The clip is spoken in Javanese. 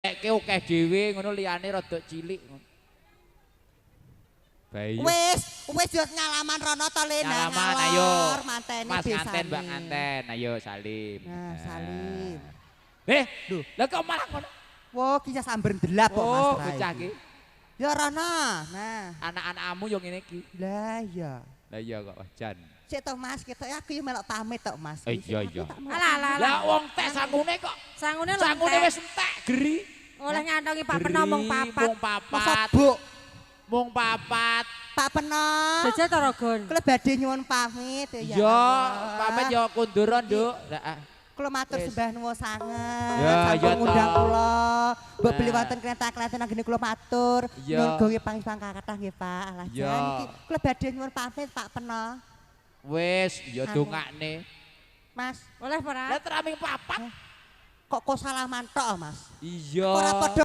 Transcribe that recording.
Ke akeh dhewe ngono, liyane rada cilik ngono. Bayu. Wis, wis yo nyalaman rono to, Le. Nang Nyalaman, ngalor, ayo. Mantene Mas nganten, Mbak desane. Nganten, ayo salim. Nah, salim. Eh, Duh. lah kok malah ngono? Wah, ki samber ndelap kok Mas Oh, Rai. Bocah ki. Ya rono. Nah. Anak-anakmu yo ngene iki. Lah iya. Lah iya kok jan. Sik to, Mas, ketok aku yo melok pamit tok, Mas. Eh, iya, iya. Aku tak melok Alah, alah, alah. Lah wong tek sangune kok. Sangune lho Sangune entek. Wis entek geri. Oleh nyantongi Pak Peno mung papat. Mung Masa papat. buk, Mung papat. Pak Peno. Jajal to, Rogon. Kula badhe nyuwun pamit ya. Yo, Allah. Pamit yo kundur, Nduk. Lah ah. Kula matur Wis. sembah nuwun sanget. Ya, Sampun ya ngundang toh. kula. Mbok beli Nah. wonten krenta-krenten anggene kula matur. Ya. Nyuwun gawe pangipang kathah nggih, Pak. Alah Ya. jan iki kula badhe nyuwun pamit, Pak Peno. Wis, ya Anu. dongakne. Mas, Oleh apa ora? Lah teraming papat. Kok kok salaman tok, Mas? Iya. Ora padha.